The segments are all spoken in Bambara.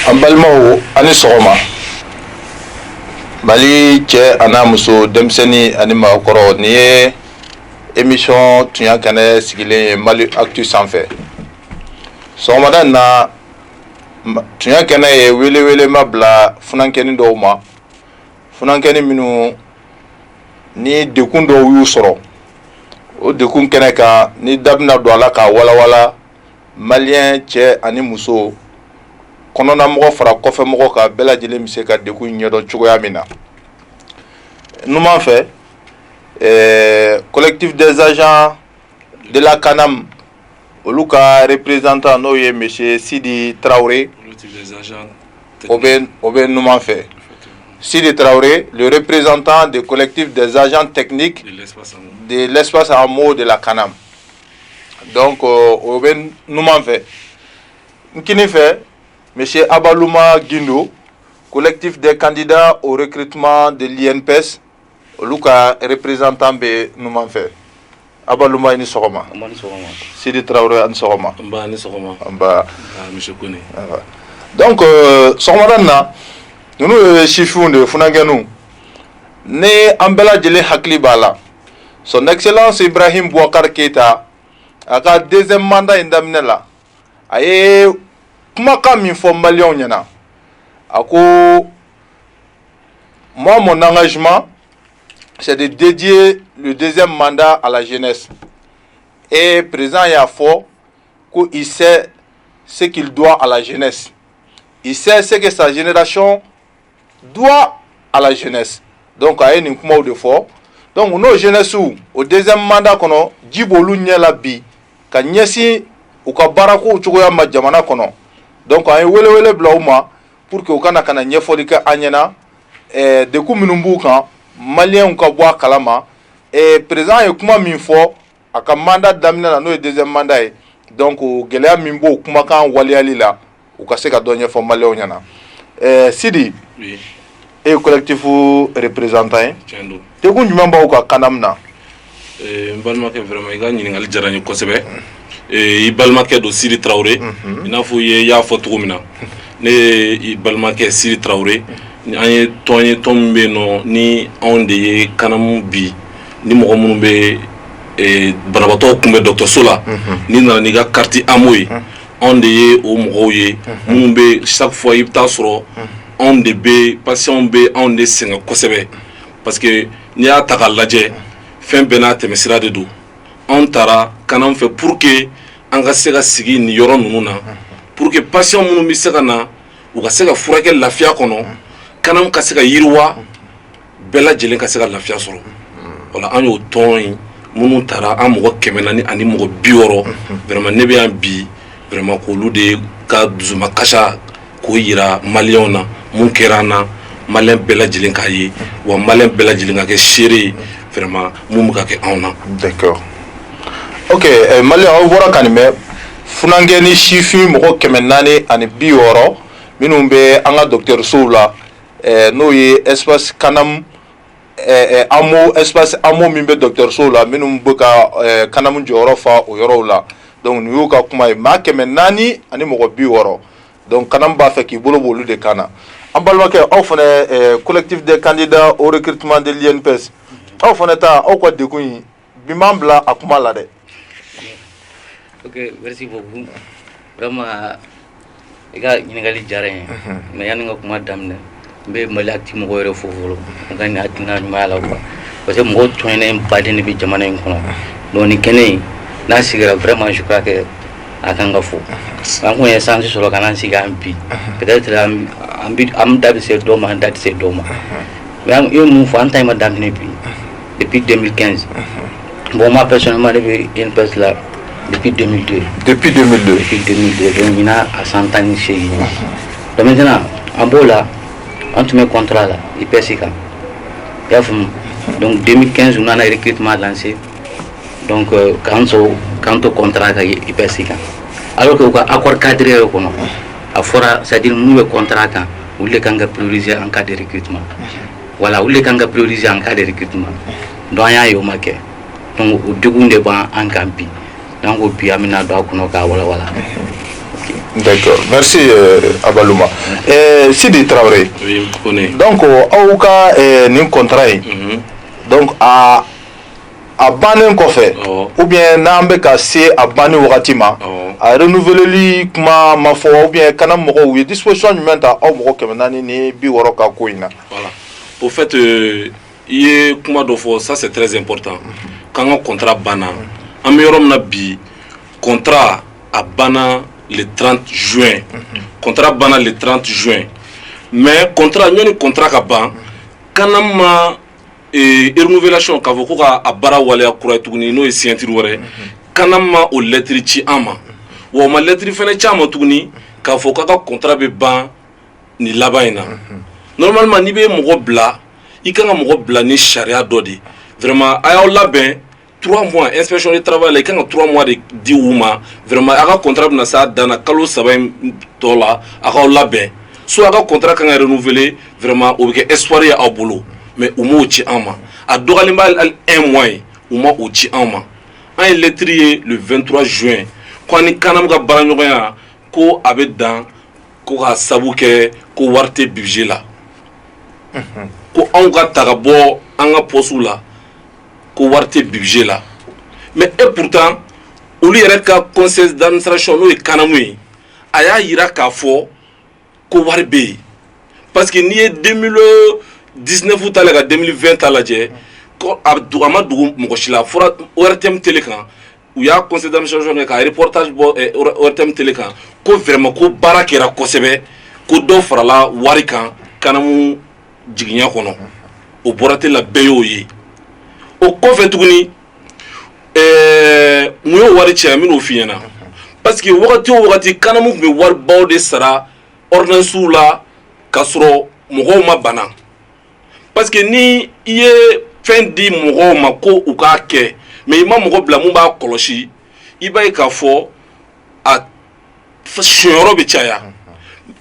An balimaw, a ni sɔgɔma. Mali cɛ a n'a muso, denmisɛnnin ani maakɔrɔ, nin ye émission Tuɲa Kɛnɛ sigilen ye Mali Actu sanfɛ. Sɔgɔmada in na, Tuɲa Kɛnɛ ye welewelema bila funankɛnin dɔw ma, funankɛnin minnu ni dekun dɔw y'u sɔrɔ. O dekun kɛnɛ kan, ni da bɛna don a la k'a walawala maliyɛn cɛ ani muso, kɔnɔnamɔgɔ fara kɔfɛmɔgɔ kan, bɛɛ lajɛlen bɛ se ka dekun ɲɛdɔn cogoya min na. Numan fɛ, collectif des agents de la CANAM, olu ka représentant, n'o ye monsieur Sidi Traoré, o bɛ numan fɛ. Sidi Traoré, le représentant du collectif des agents techniques de l'espace AMO de la CANAM. Donc o bɛ numan fɛ. N kini fɛ, monsieur Abaluma Guindo, collectif des candidats au recrutement de l'INPS, olu ka représentant bɛ numan fɛ. Abaluma, i ni sɔgɔma. Sidi Traoré, a ni sɔgɔma. Nba, ni sɔgɔma. Nba. Monsieur Kone. Donc sɔgɔmada in na, ninnu ye sifinw de ye, funankɛninw. Ni an bɛɛ lajɛlen hakili b'a la, Son Excellence Ibrahim Boubacar Keita, a ka deuxième mandat in daminɛ la, a ye kumakan min fɔ maliyɛnw ɲɛna, a ko: "Moi, mon engagement, c'est de dédier le deuxième mandat à la jeunesse." Et président y'a fɔ ko il sait ce qu'il doit à la jeunesse, il sait ce que sa génération doit à la jeunesse. Donc a ye nin kumaw de fɔ. Donc n'o jeunesse, o deuxième mandat kɔnɔ, ji b'olu ɲɛ la bi ka ɲɛsin u ka baarakow cogoya ma jamana kɔnɔ. Donc an ye welewele bila u ma pour que u kana ka na ɲɛfɔli kɛ an ɲɛna, degun minnu b'u kan, maliyɛnw ka bɔ a kalama, président ye kuma min fɔ a ka mandat daminɛ na, n'o ye deuxième mandat ye. Donc gɛlɛya min b'o kumakan waleyali la, u ka se ka dɔ ɲɛfɔ maliyɛnw ɲɛna. Sidi, Oui. e ye collectif représentant ye. Tiɲɛ don. Degun jumɛn b'aw ka CANAM na? N balimakɛ, vraiment, i ka ɲininkali diyara n ye kosɛbɛ. I balimakɛ don, Sidi Traoré. I n'a fɔ i y'a fɔ cogo min na, ne ye i balimakɛ Sidi Traoré. An ye tɔn ye, tɔn min bɛ yen nɔ ni anw de ye CANAM bi, ni mɔgɔ minnu bɛ banabaatɔw kunbɛ dɔgɔtɔrɔso la, n'i nana n'i ka carte AMO ye, anw de ye o mɔgɔw ye minnu bɛ chaque fois, i bɛ taa sɔrɔ anw de bɛ patients bɛ anw de sɛgɛn kosɛbɛ, parce que n'i y'a ta k'a lajɛ, fɛn bɛɛ n'a tɛmɛsira de don. Anw taara CANAM fɛ pour que an ka se ka sigi nin yɔrɔ ninnu na, pour que patients minnu bɛ se ka na, u ka se ka furakɛ lafiya kɔnɔ, CANAM ka se ka yiriwa, bɛɛ lajɛlen ka se ka lafiya sɔrɔ. Wala an y'o tɔn in minnu taara, an mɔgɔ 460, vraiment, ne bɛ yan bi vraiment k'olu de ka dusumakasa k'o yira maliyɛnw na. Mun kɛra an na, maliyɛn bɛɛ lajɛlen k'a ye, wa maliyɛn bɛɛ lajɛlen ka kɛ seere ye vraiment mun bɛ ka kɛ anw na. D'accord, ok. Maliyɛn, aw bɔra ka nin mɛn, funankɛ ni sifin mɔgɔ 460 minnu bɛ an ka dɔgɔtɔrɔsow la, n'o ye espace CANAM AMO, espace AMO min bɛ dɔgɔtɔrɔsow la, minnu bɛ ka CANAM jɔyɔrɔ fa o yɔrɔw la. Donc nin y'u ka kuma ye, maa 460. Donc CANAM b'a fɛ k'i bolo b'olu de kan na. An balimakɛ, aw fana, collectif des candidats au recrutement de l'INPS, aw fana ta, aw ka degun in bi m'an bila a kuma la dɛ. Ok, merci beaucoup. Vraiment, i ka ɲininkali diyara n ye. Mais yanni n ka kuma daminɛ, n bɛ Mali Actu mɔgɔw yɛrɛ fo fɔlɔ, u ka nin hakilina ɲumanya la quoi, parce que mɔgɔw tɔɲɔnen baden de bɛ jamana in kɔnɔ. Donc nin kɛnɛ in n'a sigira, vraiment, je crois que a kan ka fo. An kun ye chance sɔrɔ ka n'an sigi an bi, peut-être an bi an da bɛ se dɔ ma, an da tɛ se dɔ ma. Mais i ye mun fɔ, an ta in ma daminɛ bi, depuis 2015. Bon, moi personnellement, ne bɛ INPS la depuis 2002. Depuis 2002. Depuis 2002, donc ɲinan a san 18. Donc maintenant, an b'o la, an tun bɛ contrat la IPS kan, i y'a faamu. Donc 2015, u nana recrutement lancé, donc k'an sɔrɔ k'an to contrat kan IPS kan, alors que u ka accord cadre yɛrɛ kɔnɔ, a fɔra, c'est à dire minnu bɛ contrat kan, olu de kan ka prioriser en cas de recrutement. Voilà, olu de kan ka prioriser en cas de recrutement. Donc an y'a ye o ma kɛ. Donc o degun de b'an kan bi. Donc bi an bɛna don a kɔnɔ k'a walawala. D'accord, merci Abaluma. Sidi Traoré. Oui, Kone. Donc aw ka nin contrat in, donc a bannen kɔfɛ, ou bien n'an bɛ ka se a banni wagati ma, a renouveleli kuma ma fɔ, ou bien CANAM mɔgɔw u ye disposition jumɛn ta aw mɔgɔ 460 ka ko in na? Voilà. Au fait, i ye kuma dɔ fɔ, ça c'est très important. K'an ka contrat banna. An bɛ yɔrɔ min na bi, contrat a banna le 30 juin. Contrat banna le 30 juin. Mais contrat, ɲɔni contrat ka ban, CANAM ma renouvellation k'a fɔ ko ka a baara waleya kura ye tuguni, n'o ye signature wɛrɛ. CANAM ma o lettre ci an ma. Wa o ma lettre fɛnɛ ci an ma tuguni k'a fɔ k'a ka contrat bɛ ban nin laban in na. Normalement, n'i bɛ mɔgɔ bila, i kan ka mɔgɔ bila ni sariya dɔ de ye. Vraiment, a y'aw labɛn 3 mois, inspection du travail la, i kan ka 3 mois de di u ma. Vraiment, a ka contrat bɛna s'a dan na kalo 3 in tɔ la, a k'aw labɛn, soit a ka contrat kan ka renouveler. Vraiment, o bɛ kɛ espoir ye aw bolo, mais u m'o ci an ma. A dɔgɔyalen b'a hali un mois ye, u ma o ci an ma. An ye lettre ye le 23 juin ko an ni CANAM ka baaraɲɔgɔnya ko a bɛ dan, ko k'a sabu kɛ ko wari tɛ budget la, ko anw ka ta ka bɔ an ka poste la, ko wari tɛ budget la. Mais et pourtant, olu yɛrɛ ka conseil d'administration, n'o ye CANAM ye, a y'a yira k'a fɔ ko wari bɛ yen, parce que n'i ye 2019 ta la ka 2020 ta lajɛ, ko a a ma dogo mɔgɔ si la. A fɔra ORTM télé kan, u y'a conseil d'administration kɛ ka reportage bɔ ORTM télé kan, ko vraiment ko baara kɛra kosɛbɛ, ko dɔ farala wari kan CANAM jiginya kɔnɔ. O bɔra télé la, bɛɛ y'o ye. O kɔfɛ tuguni, mun y'o wari caya? N bɛn'o f'i ɲɛna, parce que wagati o wagati, CANAM tun bɛ waribaw de sara ordonnance la k'a sɔrɔ mɔgɔw ma bana, parce que ni i ye fɛn di mɔgɔw ma ko u k'a kɛ, mais i ma mɔgɔ bila mun b'a kɔlɔsi, i b'a ye k'a fɔ a sonyɔrɔ bɛ caya,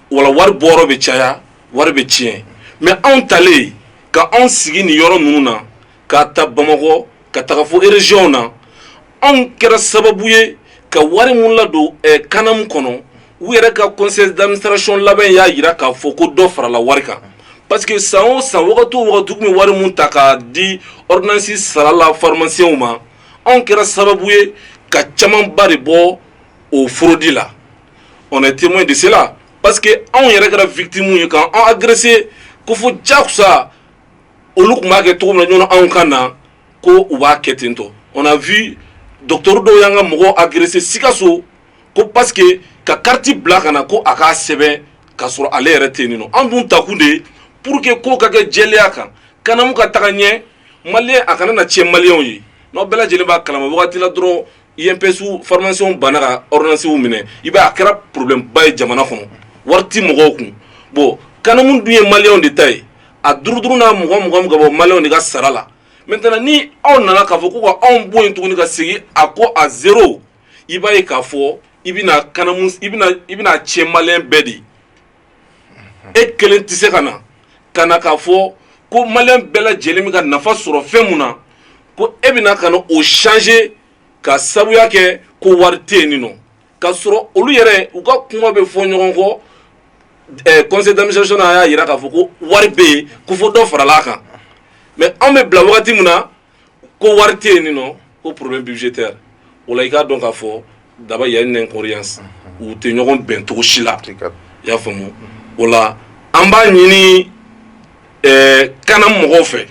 wala wari bɔyɔrɔ bɛ caya, wari bɛ tiɲɛ. Mais anw talen ka anw sigi nin yɔrɔ ninnu na, k'a ta Bamakɔ ka taga fo région na, anw kɛra sababu ye ka wari mun ladon CANAM kɔnɔ. U yɛrɛ ka conseil d'administration laban y'a yira k'a fɔ ko dɔ farala wari kan, parce que san o san, wagati o wagati, u tun bɛ wari mun ta k'a di ordonnance sara la pharmaciens ma, anw kɛra sababu ye ka camanba de bɔ o fraude la. On est témoin de cela, parce que anw yɛrɛ kɛra victime ye k'an agressé, ko fo jakusa olu tun b'a kɛ cogo min na ɲɔgɔn anw ka na ko u b'a kɛ ten tɔ. On a vu docteur dɔw y'an ka mɔgɔw agressé Sikaso, ko parce que ka carte bila ka na ko a k'a sɛbɛn k'a sɔrɔ ale yɛrɛ tɛ yen nɔ. An dun takun de ye pour que ko ka kɛ jɛlenya kan, CANAM ka taga ɲɛ, malien a kana na tiɲɛ maliyɛnw ye. N'aw bɛɛ lajɛlen b'a kalama, wagati la dɔrɔn, INPS pharmaciens banna ka ordonnance minɛ. I b'a ye, a kɛra problème ba ye jamana kɔnɔ, wari ti mɔgɔw kun. Bon, CANAM dun ye maliyɛnw de ta ye, a duuru duuru n'a mugan mugan ka bɔ maliyɛnw de ka sara la. Maintenant, ni aw nana k'a fɔ ko ka anw bɔ yen tuguni ka segin a ko à zéro, i b'a ye k'a fɔ i bɛna CANAM i bɛna tiɲɛ maliyɛn bɛɛ de ye. E kelen tɛ se ka na ka na k'a fɔ ko maliyɛn bɛɛ lajɛlen bɛ ka nafa sɔrɔ fɛn mun na, ko e bɛna ka na o changer ka sabuya kɛ ko wari tɛ yen nɔ, k'a sɔrɔ olu yɛrɛ u ka kuma bɛ fɔ ɲɔgɔn kɔ. Conseil d'administration na, y'a yira k'a fɔ ko wari bɛ yen, ko fo dɔ farala a kan. Mais anw bɛ bila wagati min na ko wari tɛ yen nɔ, ko problème budgétaire, o la i k'a dɔn k'a fɔ d'abord il y a une incohérence, u tɛ ɲɔgɔn bɛn cogo si la. I y'a faamu? O la, an b'a ɲini CANAM mɔgɔw fɛ,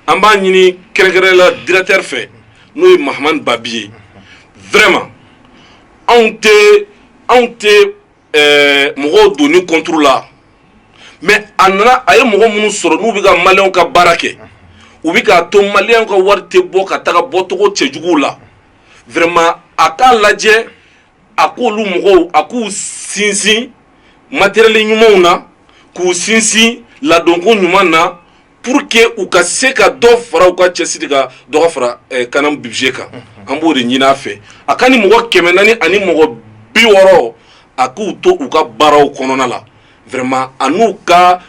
an b'a ɲini kɛrɛnkɛrɛnnenya la directeur fɛ, n'o ye Mahamani Babi ye. Vraiment, anw tɛ mɔgɔw donni contre la, mais a nana a ye mɔgɔ minnu sɔrɔ n'u bɛ ka maliyɛnw ka baara kɛ, u bɛ k'a to maliyɛnw ka wari tɛ bɔ ka taga bɔcogo cɛjuguw la. Vraiment, a k'a lajɛ, a k'olu mɔgɔw, a k'u sinsin matériel ɲumanw na, k'u sinsin ladonko ɲuman na, pour que u ka se ka dɔ fara u ka cɛsiri kan, dɔ ka fara CANAM budget kan. An b'o de ɲini a fɛ. A ka ni mɔgɔ 460, a k'u to u ka baaraw kɔnɔna la. Vraiment, a n'u ka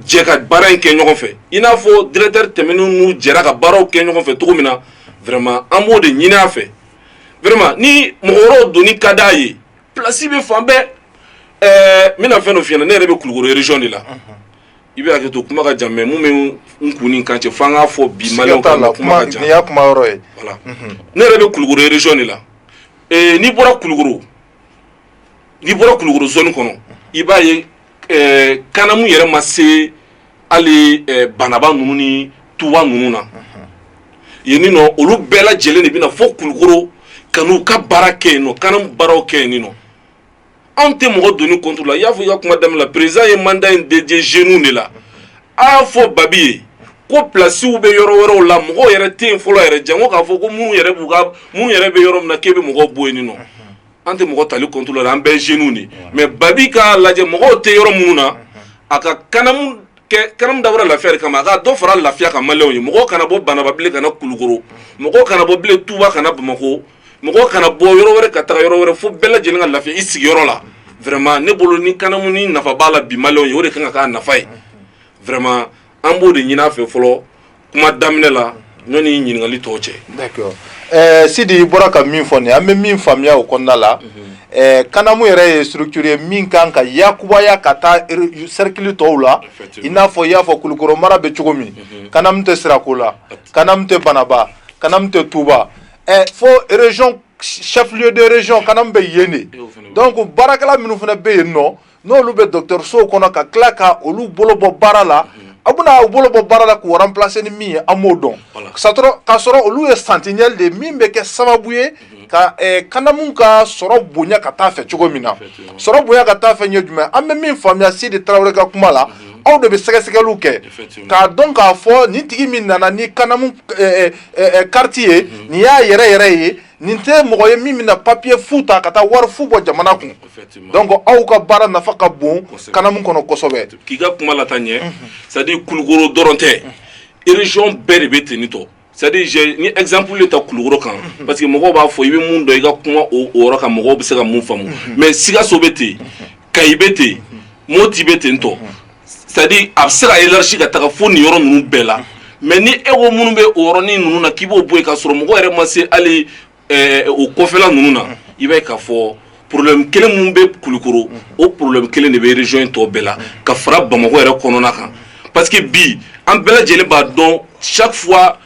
jɛ ka baara in kɛ ɲɔgɔn fɛ, i n'a fɔ directeur tɛmɛnenw n'u jɛra ka baaraw kɛ ɲɔgɔn fɛ cogo min na. Vraiment, an b'o de ɲini a fɛ. Vraiment, ni mɔgɔ wɛrɛw donni ka d'a ye. Place bɛ fan bɛɛ. N bɛna fɛn dɔ f'i ɲɛna. Ne yɛrɛ bɛ Kulukoro région de la. I bɛ hakɛ to, kuma ka jan, mais mun bɛ n kun ni n kan cɛ, f'an k'a fɔ bi. Siga Maliyɛnw t'a ka la. mɛn, kuma ka jan. Nin y'a kuma yɔrɔ ye. Voilà, ne yɛrɛ bɛ Kulukoro région de la. N'i bɔra Kulukoro zone kɔnɔ, i b'a ye Kanamu yɛrɛ ma se hali Banaba ninnu ni Tuba ninnu na yen nɔ. Olu bɛɛ lajɛlen de bɛna fo Kulukoro ka n'u ka baara kɛ yen nɔ, Kanamu baaraw kɛ yen nɔ. Anw tɛ mɔgɔ donni contre la. I y'a fɔ i ka kuma daminɛ la, président ye mandat in dédié jeunes de la. A y'a fɔ Babi ye ko placesiw bɛ yɔrɔ wɛrɛw la, mɔgɔw yɛrɛ tɛ yen fɔlɔ yɛrɛ. Jango k'a fɔ ko minnu yɛrɛ b'u ka, minnu yɛrɛ bɛ yɔrɔ min na, k'e bɛ mɔgɔw bɔ yen nɔ. An tɛ mɔgɔ tali contre la, an bɛɛ ye jeunes de. Mais Babi k'a lajɛ, mɔgɔw tɛ yɔrɔ minnu na, a ka Kanamu kɛ. Kanamu dabɔra lafiya de kama. A ka dɔ fara lafiya kan Maliyɛnw ye. Mɔgɔw kana bɔ Banaba bilen ka na Kulukoro, mɔgɔw kana bɔ bilen Tuba ka na Bamakɔ, mɔgɔw kana bɔ yɔrɔ wɛrɛ ka taga yɔrɔ wɛrɛ, fo bɛɛ lajɛlen ka lafiya i sigiyɔrɔ la. Vraiment, ne bolo, ni Kanamu ni nafa b'a la bi Maliyɛnw ye, o de kan ka k'a nafa ye. Vraiment, an b'o de ɲini a fɛ fɔlɔ, kuma daminɛ la, ɲɔni ɲininkali tɔw cɛ. D'accord. Sidi, i bɔra ka min fɔ nin ye, an bɛ min faamuya o kɔnɔna la, Kanamu yɛrɛ ye structure ye min kan ka yakubaya ka taa cercle tɔw la. I n'a fɔ i y'a fɔ Kulukoro mara bɛ cogo min, Kanamu tɛ Sirako la, Kanamu tɛ Banaba, Kanamu tɛ Tuba, fo région, chef lieu de région, Kanamu bɛ yen de. Donc baarakɛla minnu fana bɛ yen nɔ, n'olu bɛ dɔgɔtɔrɔsow kɔnɔ, ka tila ka olu bolo bɔ baara la, aw bɛna u bolo bɔ baara la k'u remplacer ni min ye, an m'o dɔn. K'a sɔrɔ olu ye sentinelle de ye min bɛ kɛ sababu ye ka Kanamu ka sɔrɔ bonya ka taa fɛ cogo min na. Sɔrɔ bonya ka taa fɛ ɲɛ jumɛn? An bɛ min faamuya Sidi Tarawele ka kuma la, aw de bɛ sɛgɛsɛgɛliw kɛ k'a dɔn k'a fɔ nin tigi min nana ni Kanamu carte ye, nin y'a yɛrɛ yɛrɛ ye, nin tɛ mɔgɔ ye min bɛna papier fu ta ka taa wari fu bɔ jamana kun. Donc aw ka baara nafa ka bon Kanamu kɔnɔ kosɛbɛ. K'i ka kuma lata ɲɛ, c'est à dire Kulukoro dɔrɔn tɛ, région bɛɛ de bɛ ten tɔ. C'est à dire ni exemple de ta Kulukoro kan, parce que mɔgɔw b'a fɔ i bɛ mun dɔn, i ka kuma o yɔrɔ kan, mɔgɔw bɛ se ka mun faamu. Mais Sikaso bɛ ten, Kayi bɛ ten, Moti bɛ ten tɔ. C'est à dire a bɛ se ka élargi ka taga fo nin yɔrɔ ninnu bɛɛ la. Mais ni e ko minnu bɛ o yɔrɔnin ninnu na k'i b'o bɔ yen, k'a sɔrɔ mɔgɔ yɛrɛ ma se hali o kɔfɛla ninnu na, i b'a ye k'a fɔ problème kelen mun bɛ Kulukoro, o problème kelen de bɛ région in tɔ bɛɛ la, ka fara Bamakɔ yɛrɛ kɔnɔna kan. Parce que bi, an bɛɛ lajɛlen b'a dɔn, chaque fois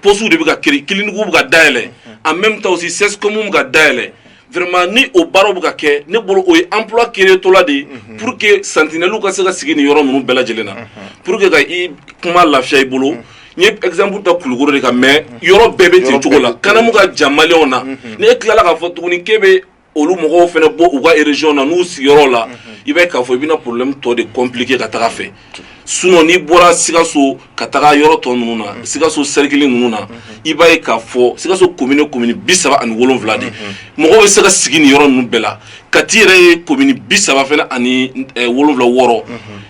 postes de bɛ ka créer, clinique bɛ ka dayɛlɛ, en même temps aussi CSCOM bɛ ka dayɛlɛ. Vraiment, ni o baaraw bɛ ka kɛ, ne bolo, o ye emploi créer tɔla de ye pour que sentinelle ka se ka sigi nin yɔrɔ ninnu bɛɛ lajɛlen na, pour que ka i kuma lafiya i bolo. N ye exemple ta Kulukoro de kan, mais yɔrɔ bɛɛ bɛ ten cogo la. Kanamu ka jan Maliyɛnw na. Ni e tilala k'a fɔ tuguni k'e bɛ olu mɔgɔw fana bɔ u ka région na n'u sigiyɔrɔ la, i b'a ye k'a fɔ i bɛna problème tɔ de compliquer ka taga fɛ. Sinon n'i bɔra Sikaso ka taga yɔrɔ tɔ ninnu na, Sikaso cercle ninnu na, i b'a ye k'a fɔ Sikaso commune, commune 37 de, mɔgɔw bɛ se ka sigi nin yɔrɔ ninnu bɛɛ la. Kati yɛrɛ ye commune 37 fana 6.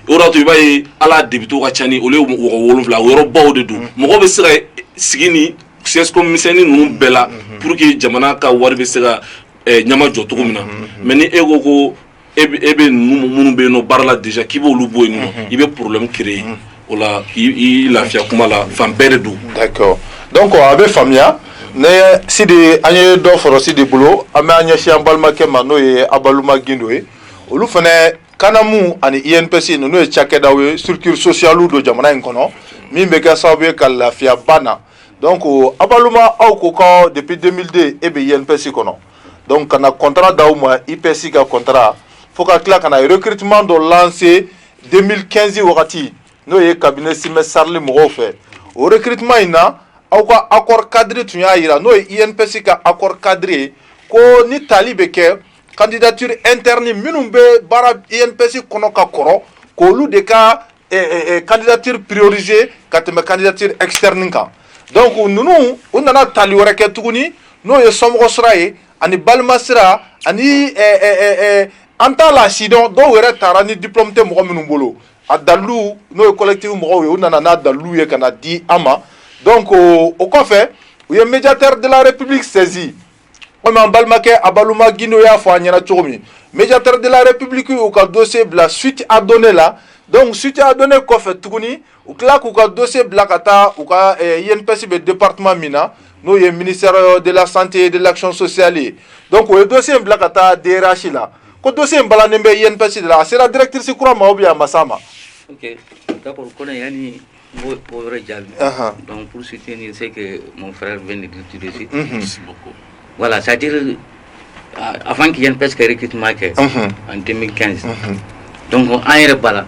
O de y'a to i b'a ye ala député ka ca ni olu ye, mɔgɔ 7, o yɔrɔbaw de don. Mɔgɔw bɛ se ka sigi ni CSCOM misɛnnin ninnu bɛɛ la pour que jamana ka wari bɛ se ka ɲama jɔ cogo min na. Mais ni e ko ko e bɛ ninnu minnu bɛ yen nɔ baara la déjà, k'i b'olu bɔ yen nɔ, i bɛ problème créer o la. K'i lafiya kuma la, fan bɛɛ de don. D'accord, donc a bɛ faamuya. Ne Sidi, an ye dɔ sɔrɔ Sidi bolo. An bɛ an ɲɛsin an balimakɛ ma, n'o ye Abaluma Gindo ye. Olu fana, Kanamu ani INPS ninnu ye cakɛdaw ye, structure sociale don jamana in kɔnɔ, min bɛ kɛ sababu ye ka lafiyaba na. Donc Abaluma, aw ko ko depuis 2002 e bɛ INPS kɔnɔ, donc ka na contrat d'aw ma, IPS ka contrat, fo ka tila ka na recrutement dɔ lancer 2015 wagati, n'o ye cabinet Simɛ Sarli mɔgɔw fɛ. O recrutement in na, aw ka accord cadre tun y'a jira, n'o ye INPS ka accord cadre ye, ko ni tali bɛ kɛ, candidature interne, minnu bɛ baara INPS kɔnɔ ka kɔrɔ, k'olu de ka candidature prioriser ka tɛmɛ candidature externe kan. Donc ninnu, u nana tali wɛrɛ kɛ tuguni, n'o ye somɔgɔ sira ye ani balima sira ani an t'a la sidɔn. Dɔw yɛrɛ taara ni diplôme tɛ mɔgɔ minnu bolo. A dalilu, n'o ye collectif mɔgɔw ye, u nana n'a dalilu ye ka na di an ma. Donc o kɔfɛ, u ye médiateur de la République saisi. Komi an balimakɛ Abaluma Gindo y'a fɔ an ɲɛna cogo min, médiateur de la République y'u ka dossier bila suite à donner la. Donc suite à donner kɔfɛ tuguni, u tila k'u ka dossier bila ka taa u ka INPS bɛ département min na. n'o ye ministère de la Santé et de l'Action sociale ye. Donc o ye dossier in bila ka taa DRH la, ko dossier in balannen bɛ INPS de la. A sera directrice kura ma ou bien a ma s'a ma? Ok, d'accord. Kone, yani n b'o o yɔrɔ jaabi. Donc pour soutenir ce que mon frère vient de dire tout de suite. Merci beaucoup. Voilà, c'est-à-dire avant qu'il y ait INPS ka recrutement kɛ en 2015, donc an yɛrɛ b'a la,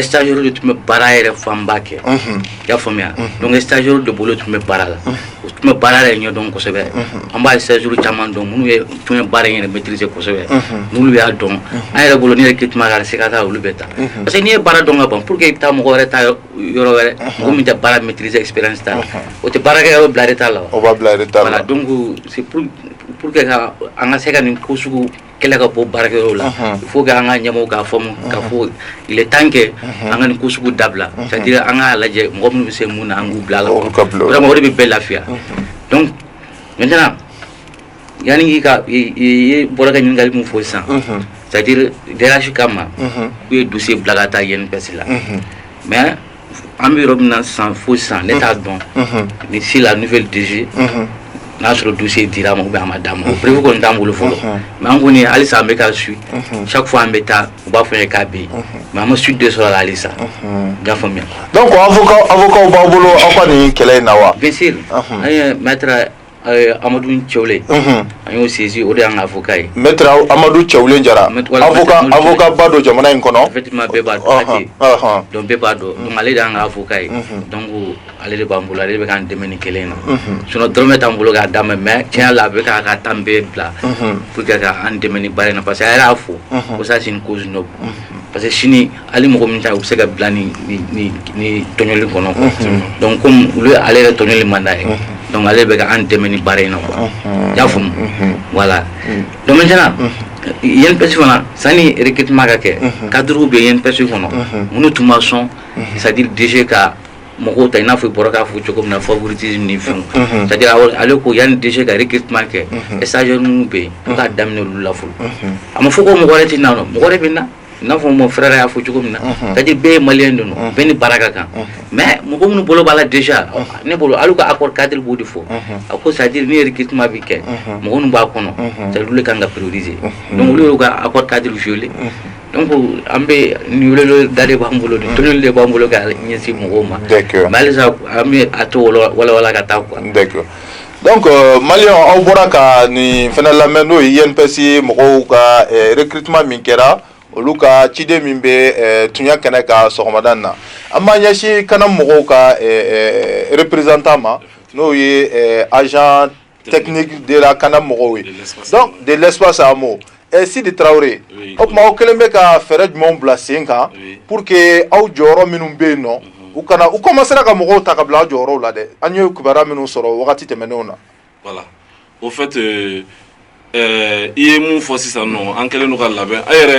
stagiaire de tun bɛ baara yɛrɛ fanba kɛ. I y'a faamuya? Donc stagiaire de bolo tun bɛ baara la, o tun bɛ baara yɛrɛ ɲɛdɔn kosɛbɛ. An b'a stagiaire caman dɔn minnu ye tun ye baara in yɛrɛ maîtriser kosɛbɛ. N'olu y'a dɔn, an yɛrɛ bolo, ni recrutement kɛra, se ka taa olu bɛ ta, parce que n'i ye baara dɔn ka ban, pour que i bɛ taa mɔgɔ wɛrɛ ta yɔrɔ wɛrɛ, mɔgɔ min tɛ baara maîtriser, expérience t'a la, o tɛ baarakɛ yɔrɔ bila retard la wa? O b'a bila retard la. Voilà, donc c'est pour que ka an ka se ka nin ko sugu kɛlɛ ka bɔ baarakɛyɔrɔ la, il faut que an ka ɲɛmɔgɔw k'a faamu k'a fɔ il est temps que an ka nin ko sugu dabila, c'est à dire an k'a lajɛ mɔgɔ minnu bɛ se mun na, an k'u bila a la. Olu ka bila o la. Vraiment, o de bɛ bɛɛ lafiya. Donc maintenant, yanni k'i ka i ye bɔra ka ɲininkali min fɔ sisan, c'est à dire DRH kama k'u ye dossier bila ka taa INPS la, mais an bɛ yɔrɔ min na sisan, fo sisan ne t'a dɔn ni si la nouvelle DG n'a sɔrɔ dossier dira a ma ou bien a ma d'a ma. O preuve kɔni t'an bolo fɔlɔ, mais an kɔni halisa an bɛ ka suit. Chaque fois an bɛ taa, u b'a fɔ n ye k'a bɛ yen, mais an ma suite de sɔrɔ a la halisa. I y'a faamuya? Donc avocat b'aw bolo aw ka nin kɛlɛ in na wa? Bien sûr, an ye maître Amadou Thiawlé, an y'o saisi, o de y'an ka avocat ye. Maître Amadou Thiawlé Jara? Voilà, avocat. Maître Amadou. Avocat ba don jamana in kɔnɔ. Effectivement, bɛɛ b'a dɔn ate. Donc bɛɛ b'a dɔn, donc ale de y'an ka avocat ye. Donc ale de b'an bolo, ale de bɛ k'an dɛmɛ nin kɛlɛ in na. Sinon dɔrɔmɛ t'an bolo k'a d'a ma, mais tiɲɛ la, a bɛ k'a ka temps bɛɛ bila pour que ka an dɛmɛ nin baara in na, parce que a yɛrɛ y'a fɔ ko ça, c'est une cause noble, parce que sini hali mɔgɔ min ta ye, u bɛ se ka bila ni tɔɲɔli kɔnɔ quoi. Donc comme olu ale yɛrɛ tɔɲɔli man d'a ye, donc ale bɛ ka an dɛmɛ nin baara in na quoi. I y'a faamu? Voilà. Donc maintenant, INPS fana, sani recrutement ka kɛ, cadre bɛ INPS kɔnɔ minnu tun ma sɔn, c'est à dire DG ka mɔgɔw ta, i n'a fɔ i bɔra k'a fɔ cogo min na, favoritisme ni fɛnw. C'est à dire ale ko yanni DG ka recrutement kɛ, stagiaire minnu bɛ yen, ko k'a daminɛ olu la fɔlɔ. A ma fɔ ko mɔgɔ wɛrɛ tɛ na, nɔ mɔgɔ wɛrɛ bɛ na, i n'a fɔ mon frère y'a fɔ cogo min na, c'est à dire bɛɛ ye malien de nɔ, bɛɛ ni baara ka kan. Mais mɔgɔ minnu bolo b'a la déjà, ne bolo hali ka accord cadre b'o de fɔ. A ko c'est à dire ni recrutement bɛ kɛ, mɔgɔ minnu b'a kɔnɔ, c'est à dire olu de kan ka prioriser. Donc olu y'u ka accord cadre violé. Donc an bɛ nin weleli da de b'an bolo, nin tɔɲɔli de b'an bolo ka ɲɛsin mɔgɔw ma. Mais halisa an bɛ a to wala wala ka taa quoi. D'accord. Donc malien, aw bɔra ka nin fɛnɛ lamɛn, n'o ye INPS mɔgɔw ka recrutement min kɛra, olu ka ciden min bɛ tunya kɛnɛ ka sɔgɔmada in na. An b'an ɲɛsin CANAM mɔgɔw ka représentant ma, n'o ye agent technique de la CANAM mɔgɔw ye. De l'espace. Donc de l'espace AMO, Sidi Traoré, o tuma aw kɛlen bɛ ka fɛɛrɛ jumɛnw bila sen kan pour que aw jɔyɔrɔ minnu bɛ yen nɔ, u kana u commencera ka mɔgɔw ta ka bila aw jɔyɔrɔw la dɛ? An ye kibaruya minnu sɔrɔ wagati tɛmɛnenw na. Voilà. Au fait, i ye mun fɔ sisan nɔ, an kɛlen don ka labɛn. E yɛrɛ,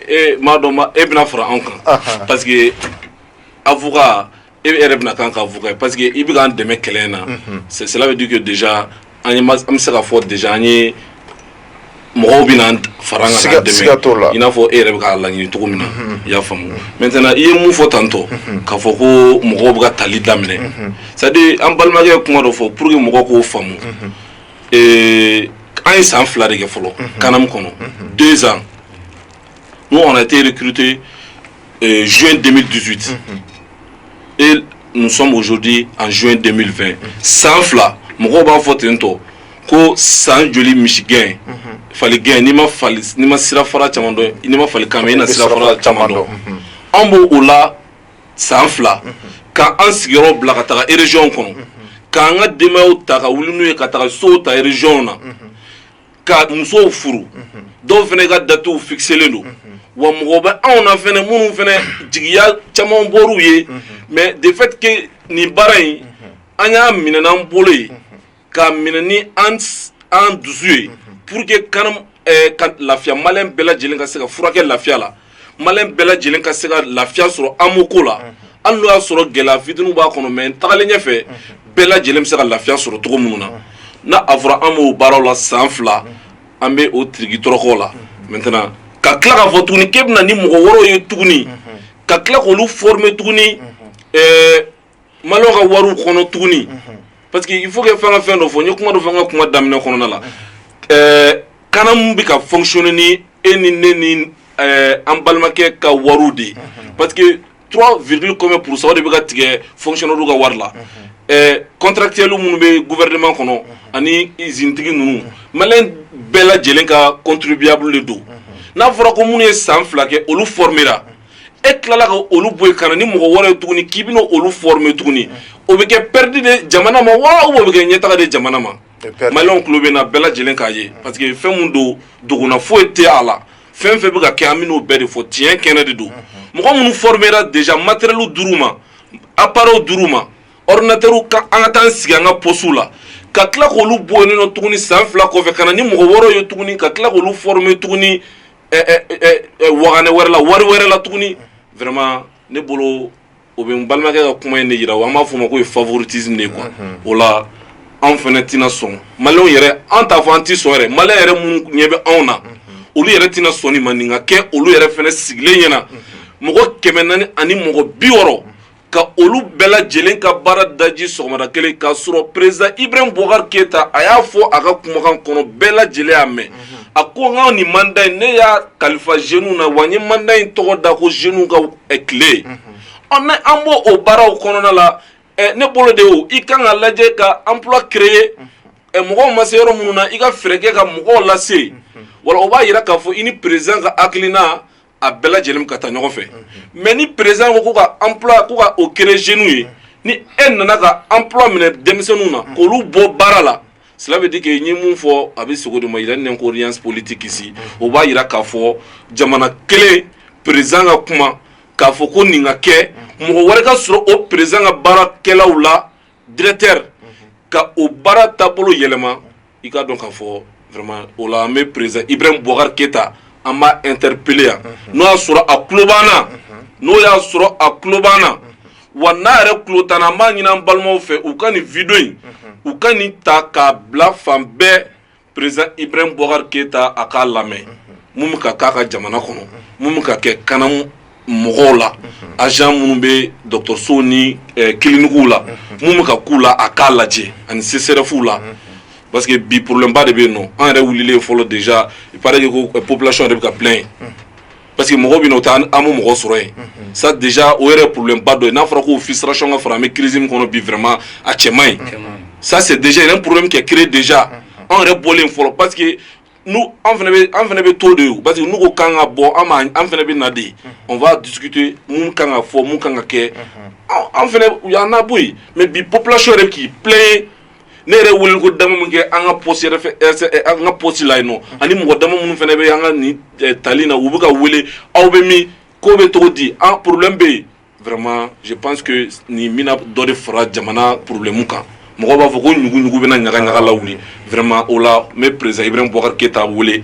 e m'a dɔn ma, e bɛna fara anw kan, parce que avocat, e yɛrɛ bɛna k'an ka avocat ye, parce que i bɛ k'an dɛmɛ kɛlɛ in na. C'est cela veut dire que déjà an ye an bɛ se k'a fɔ déjà an ye mɔgɔw bɛna an fara an kan k'an dɛmɛ. Siga t'o la. I n'a fɔ e yɛrɛ bɛ k'a laɲini cogo min na, i y'a faamu. Maintenant, i ye mun fɔ tantôt, k'a fɔ ko mɔgɔw bɛ ka tali daminɛ, c'est à dire an balimakɛ ye kuma dɔ fɔ pour que mɔgɔw k'o faamu. An ye san 2 de kɛ fɔlɔ CANAM kɔnɔ, 2 ans. Nous, on a été recruté juin 2018 et nous sommes aujourd'hui en juin 2020. San 2. Mɔgɔw b'a fɔ ten tɔ ko san joli misi gɛn fali gɛn, n'i ma fali, n'i ma sira fara caman dɔn, n'i ma fali kan mɛn, i na sira fara caman dɔn. An b'o o la san 2 ka an sigiyɔrɔ bila ka taga région kɔnɔ, k'an ka denbayaw ta ka wuli n'u ye ka taga sow ta région na, ka musow furu. Dɔw fana ka datew fixelen don wa. Mɔgɔ bɛ anw na fɛnɛ minnu fɛnɛ jigiya caman bɔr'u ye, mais de fait que nin baara in, an y'a minɛ n'an bolo ye, k'a minɛ ni an dusu ye, pour que kana ka lafiya, malien bɛɛ lajɛlen ka se ka furakɛ lafiya la, malien bɛɛ lajɛlen ka se ka lafiya sɔrɔ AMO ko la. Hali n'o y'a sɔrɔ gɛlɛya fitininw b'a kɔnɔ, mais tagalen ɲɛfɛ, bɛɛ lajɛlen bɛ se ka lafiya sɔrɔ cogo minnu na. N'a a fɔra an b'o baaraw la san 2, an bɛ o tiriki tɔrɔkɔ la. Maintenant, ka tila k'a fɔ tuguni k'e bɛna ni mɔgɔ wɛrɛw ye tuguni, ka tila k'olu former tuguni, maliyɛnw ka wariw kɔnɔ tuguni, parce que Parce que il faut que fɛn ka fɛn dɔ fɔ. N ye kuma dɔ fɔ n ka kuma daminɛ kɔnɔna la. CANAM bɛ ka fonctionner ni e ni ne ni an balimakɛ ka wariw de ye, parce que 3 virgule combien pour cent o de bɛ ka tigɛ fonctionnaire ka wari la, contractuel minnu bɛ gouvernement kɔnɔ ani usine tigi ninnu. Maliyɛn bɛɛ lajɛlen ka contribuable de don. N'a fɔra ko minnu ye san 2 kɛ, olu formera, e tilala ka olu bɔ yen ka na ni mɔgɔ wɛrɛ ye tuguni k'i bɛna olu former tuguni, o bɛ kɛ perte de jamana ma wa, ou o bɛ kɛ ɲɛtaga de jamana ma? Maliyɛnw tulo bɛ na, bɛɛ lajɛlen k'a ye, parce que fɛn mun don, dogona foyi tɛ a la. Fɛn fɛn bɛ ka kɛ, an bɛn'o bɛɛ de fɔ. Tiɲɛ kɛnɛ de don. Mɔgɔ minnu formera déjà, matériel dir'u ma, appareil dir'u ma, ordinateur ka, an ka taa an sigi an ka poste la, ka tila k'olu bɔ yen nɔ tuguni san 2 kɔfɛ, ka na ni mɔgɔ wɛrɛw ye tuguni, ka tila k'olu former tuguni waganɛ wɛrɛ la, wari wɛrɛ la tuguni, vraiment ne bolo, o bɛ n balimakɛ ka kuma in de yira. An b'a fɔ o ma ko ye favoritisme de ye quoi. O la, anw fana tɛna sɔn. Maliyɛnw yɛrɛ, an t'a fɔ an ti sɔn yɛrɛ. Maliyɛn yɛrɛ minnu ɲɛ bɛ anw na, olu yɛrɛ tɛna sɔn nin ma, nin ka kɛ olu yɛrɛ fana sigilen ɲɛna. Mɔgɔ 460 ka olu bɛɛ lajɛlen ka baara daji sɔgɔmada kelen, k'a sɔrɔ président Ibrahim Boubacar Keita, a y'a fɔ a ka kumakan kɔnɔ, bɛɛ lajɛlen y'a mɛn, a ko n ka nin mandat in, ne y'a kalifa jeunes na wa, n ye mandat in tɔgɔ da ko jeunes ka tile. Ɔ, ne an b'o o baaraw kɔnɔna la. Ne bolo de, o i kan ka lajɛ ka emploi créer. Mɔgɔw ma se yɔrɔ minnu na, i ka fɛɛrɛ kɛ ka mɔgɔw lase. Wala o b'a yira k'a fɔ i ni président ka hakilina a bɛɛ lajɛlen ka taa ɲɔgɔn fɛ. Mais ni président ko ka emploi, ko ka o créer jeunes ye, ni e nana ka emploi minɛ denmisɛnninw na k'olu bɔ baara la, cela veut dire que n ye mun fɔ, a bɛ sogo de ma, il y a une incohérence politique ici. O b'a yira k'a fɔ jamana kelen président ka kuma k'a fɔ ko nin ka kɛ, mɔgɔ wɛrɛ ka sɔrɔ o président ka baarakɛlaw la, directeur ka o baara taabolo yɛlɛma. I ka dɔn k'a fɔ vraiment, o la an bɛ président Ibrahim Boubacar Keita, an b'a interpeller yan. N'o y'a sɔrɔ a tulo b'an na, n'o y'a sɔrɔ a tulo b'an na wa, n'a yɛrɛ tulo t'an na, an b'a ɲini an balimaw fɛ, u ka nin vidéo in, u ka nin ta k'a bila fan bɛɛ. Président Ibrahim Boubacar Keita, a k'a lamɛn mun bɛ ka k'a ka jamana kɔnɔ, mun bɛ ka kɛ CANAM mɔgɔw la, agent minnu bɛ dɔgɔtɔrɔsow ni cliniques la, mun bɛ ka k'u la, a k'a lajɛ, ani CSRéf la, parce que bi problème ba de bɛ yen nɔ. An yɛrɛ wulilen fɔlɔ déjà, il paraît que ko population yɛrɛ bɛ ka plaindre, parce que mɔgɔw bɛ na, u tɛ an bɛ mɔgɔ sɔrɔ yen. Ça déjà, o yɛrɛ ye problème ba dɔ ye. N'a fɔra ko frustration ka fara, an bɛ crise min kɔnɔ bi, vraiment a cɛ man ɲi. Ça, c'est déjà un problème qui est créé déjà. An yɛrɛ bɔlen fɔlɔ, parce que nous, an fana bɛ to de ye, parce que n'u ko k'an ka bɔ, an b'a, an fana bɛ na de, on va discuter mun kan ka fɔ, mun kan ka kɛ. An fana u y'an na bɔ yen. Mais bi, population yɛrɛ k'i plaindre. Ne yɛrɛ wele ko dama min kɛ an ka poste yɛrɛ fɛ, an ka poste la yen nɔ, ani mɔgɔ dama minnu fana bɛ an ka nin tali na, u bɛ ka wele: aw bɛ min ko bɛ cogo di, an problème bɛ yen. Vraiment, je pense que nin bɛna dɔ de fara jamana problème kan. Mɔgɔw b'a fɔ ko ɲugu-ɲugu bɛna ɲaga ɲaga lawuli. Vraiment, o la, n bɛ président Ibrahim Boubacar Keita wele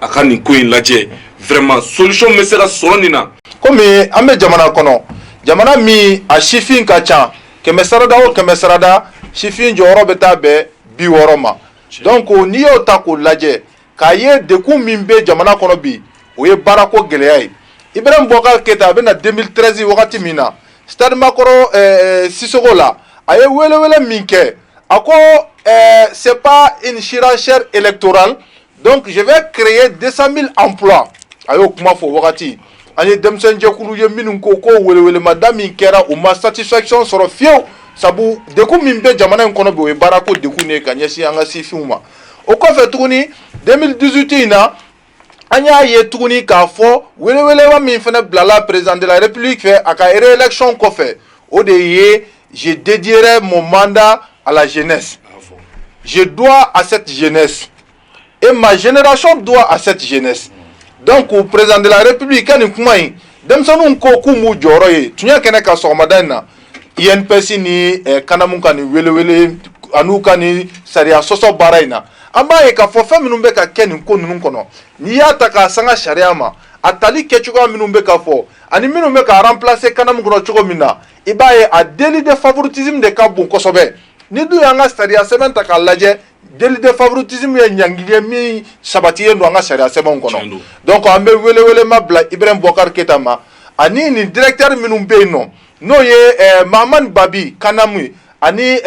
a ka nin ko in lajɛ. Vraiment, solution bɛ se ka sɔrɔ nin na. Komi an bɛ jamana kɔnɔ, jamana min a sifin ka ca, 100 sarada o 100 sarada, sifin jɔyɔrɔ bɛ taa bɛn 60 ma. Donc n'i y'o ta k'o lajɛ, k'a ye dekun min bɛ jamana kɔnɔ bi, o ye baarako gɛlɛya ye. Ibrahim Boubacar Keita, a bɛ na 2013 wagati min na, stade Makɔrɔ Sisoko la, a ye welewele min kɛ, a ko c'est pas une surenchère électorale, donc je vais créer 200 000 emplois. A y'o kuma fɔ o wagati. An ye denmisɛnjɛkulu ye minnu ko ko welewelemada min kɛra, u ma satisfaction sɔrɔ fiyewu, sabu dekun min bɛ jamana in kɔnɔ bi, o ye baarako dekun de ye ka ɲɛsin an ka sifinw ma. O kɔfɛ tuguni, 2018 in na, an y'a ye tuguni k'a fɔ welewelema min fana bilala président de la République fɛ a ka réélection kɔfɛ, o de ye: je dédierai mon mandat à la jeunesse, je dois à cette jeunesse et ma génération doit à cette jeunesse. Donc président de la République ka nin kuma in, denmisɛnninw ko k'u m'u jɔyɔrɔ ye tuɲɛ kɛnɛ kan. Sɔgɔmada in na, INPS ni CANAM ka nin welewele an'u ka nin sariya sɔsɔ baara in na, an b'a ye k'a fɔ fɛn minnu bɛ ka kɛ nin ko ninnu kɔnɔ, n'i y'a ta k'a sanga sariya ma, a tali kɛcogoya minnu bɛ ka fɔ ani minnu bɛ ka remplacer CANAM kɔnɔ cogo min na, i b'a ye a délit de favoritisme de ka bon kosɛbɛ. Ni dun y'an ka sariya sɛbɛn ta k'a lajɛ, délit de favoritisme ye ɲangili ye min sabatilen don an ka sariya sɛbɛnw kɔnɔ. Donc an bɛ welewelema bila Ibrahim Boubacar Keita ma ani nin directeur minnu bɛ yen nɔ, n'o ye Mahamani Babi CANAM ye. ani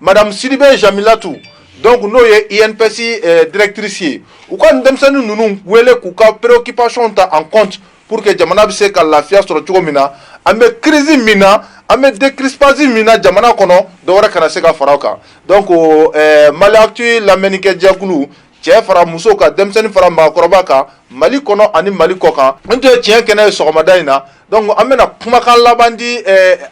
madame Sidibe Jamilatu, donc n'o ye INPS directrice ye, u ka nin denmisɛnnin ninnu wele k'u ka préoccupation ta en compte pour que jamana bɛ se ka lafiya sɔrɔ cogo min na. An bɛ crise min na, an bɛ décrispage min na jamana kɔnɔ, dɔ wɛrɛ kana se ka fara o kan. Donc Mali Actu lamɛnnikɛ jɛkulu, cɛ fara muso kan, denmisɛnnin fara maakɔrɔba kan, Mali kɔnɔ ani Mali kɔ kan, n tun ye tiɲɛ kɛnɛ ye sɔgɔmada in na. Donc an bɛna kumakan laban di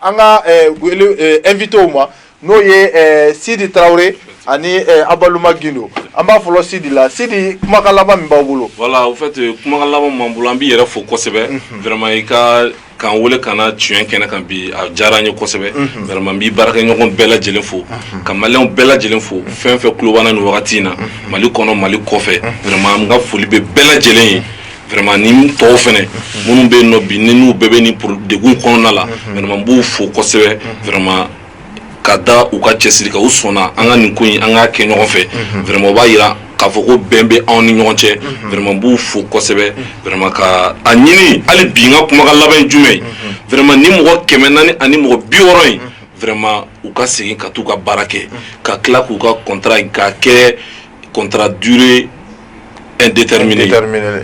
an ka wele invitéw ma, n'o ye Sidi Tarawele ani Abaluma Gindo. An b'a fɔlɔ Sidi la. Sidi, kumakan laban min b'aw bolo? Voilà, au fait, kumakan laban min b'an bolo, an b'i yɛrɛ fo kosɛbɛ vraiment. I ka k'an wele ka na tiɲɛ kɛnɛ kan bi, a diyara an ye kosɛbɛ vraiment. N b'i baarakɛɲɔgɔn bɛɛ lajɛlen fo, ka maliyɛnw bɛɛ lajɛlen fo, fɛn fɛn tulo b'an na nin wagati in na, Mali kɔnɔ, Mali kɔfɛ. Vraiment, n ka foli bɛ bɛɛ lajɛlen ye vraiment. Ni tɔw fɛnɛ minnu bɛ yen nɔ bi, ni n'u bɛɛ bɛ nin degun kɔnɔna la, vraiment, n b'u fo kosɛbɛ vraiment, ka da u ka cɛsiri kan. U sɔnna an ka nin ko in, an k'a kɛ ɲɔgɔn fɛ vraiment. O b'a yira k'a fɔ ko bɛn bɛ anw ni ɲɔgɔn cɛ vraiment. N b'u fo kosɛbɛ vraiment, ka a ɲini hali bi. N ka kumakan laban ye jumɛn ye? Vraiment, ni mɔgɔ 460 in, vraiment, u ka segin ka t'u ka baara kɛ, ka tila k'u ka contrat k'a kɛ contrat durée indéterminée.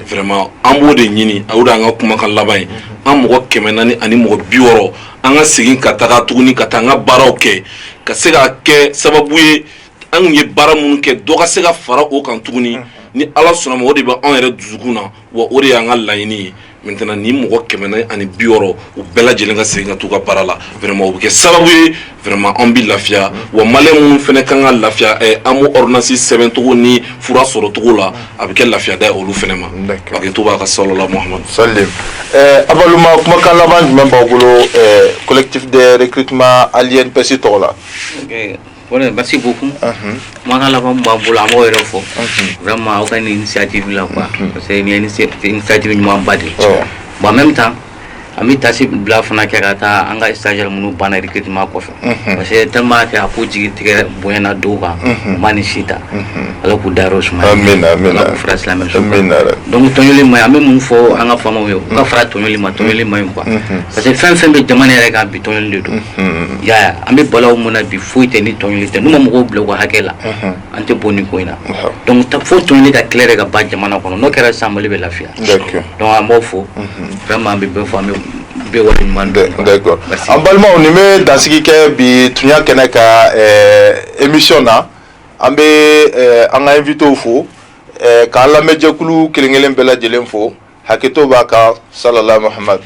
Vraiment, an b'o de ɲini, o de y'an ka kumakan laban ye. An mɔgɔ 460, an ka segin ka taga tuguni ka taa an ka baaraw kɛ, ka se ka kɛ sababu ye, an kun ye baara minnu kɛ, dɔ ka se ka fara o kan tuguni. Ni Ala sɔnna ma, o de bɛ anw yɛrɛ dusukun na, wa o de y'an ka laɲini ye. Maintenant, ni mɔgɔ 460, u bɛɛ lajɛlen ka segin ka t'u ka baara la vraiment, o bɛ kɛ sababu ye vraiment, an bɛ lafiya. Wa maliyɛn minnu fana kan ka lafiya an b'o ordonnance sɛbɛn cogo ni fura sɔrɔ cogo la, a bɛ kɛ lafiya da ye olu fana ma. Hakɛto b'a ka sɔrɔ la Muhamadu. Salim, Abaluma, kumakan laban jumɛn b'aw bolo collectif de recrutement à l'INPS tɔgɔ la? Ok. Voilà, merci beaucoup. Kumakan laban min b'an bolo, an b'aw yɛrɛ fɔ vraiment aw ka nin initiative la quoi, parce que nin ye initiative ɲumanba de ye. Bon, en même temps, an bɛ tasi bila fana kɛ ka taa an ka stagiaire minnu banna recrutement kɔfɛ, parce que tellement que a ko jigi tigɛ bonyana dɔw kan, u ma nin si ta. Ala k'u dayɔrɔ sumaya. Amina, amina. Ala k'u fara silamɛ su. Amina. Donc tɔɲɔli ma ɲi. An bɛ mun fɔ an ka faamaw ye? U ka fara tɔɲɔli ma. Tɔɲɔli ma ɲi quoi, parce que fɛn fɛn bɛ jamana yɛrɛ kan bi, tɔɲɔli de don. I y'a ye, an bɛ balawu mun na bi, foyi tɛ ni tɔɲɔli tɛ. N'u ma mɔgɔw bila u ka hakɛ la, an tɛ bɔ nin ko in na. Donc fo tɔɲɔli ka kɛlɛ de ka ban jamana kɔnɔ. N'o kɛra sisan, Mali bɛ lafiya. Donc an b'aw fo vraiment, an bɛ bɛɛ fo, an bɛ bɛɛ waleɲuman dɔn. D'accord. Merci. An balimaw, nin bɛ dansigi kɛ bi tunya kɛnɛ ka émission na. An bɛ an ka invitéw fo, k'an lamɛnjɛkulu kelen kelen bɛɛ lajɛlen fo. Hakɛto b'a kan. Salala Muhamad.